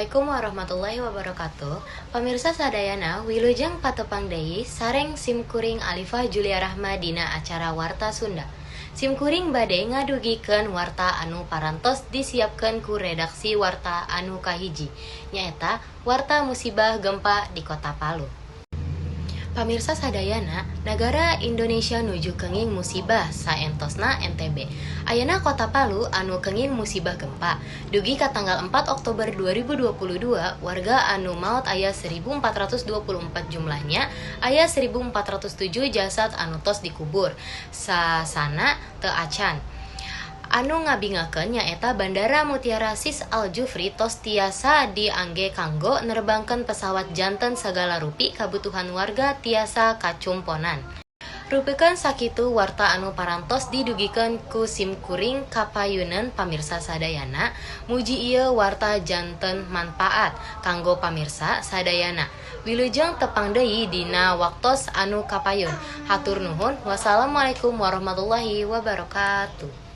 Assalamualaikum warahmatullahi wabarakatuh. Pamirsa sadayana, wilujeng patepang deui sareng simkuring Alifah Julia Rahma dina acara Warta Sunda. Simkuring bade ngadugikeun warta anu parantos disiapkeun ku redaksi Warta anu kahiji, nyaeta warta musibah gempa di Kota Palu. Pamirsa sadayana, nagara Indonesia nuju kenging musibah saentosna NTB. Ayeuna Kota Palu anu kenging musibah gempa. Dugi ka tanggal 4 Oktober 2022, warga anu maot aya 1424 jumlahnya, aya 1407 jasad anu tos dikubur. Sasana teu acan. Anu ngabingakeun nyaeta Bandara Mutiara Sis Al Jufri tos tiasa diangge kanggo nerbangkeun pesawat, janten sagala rupi kabutuhan warga tiasa kacumponan. Rupikeun sakitu warta anu parantos didugikeun ku simkuring kapayuneun pamirsa sadayana. Muji ieu warta janten manpaat kanggo pamirsa sadayana. Wilujeng tepang deui dina waktos anu kapayun. Hatur nuhun. Wassalamualaikum warahmatullahi wabarakatuh.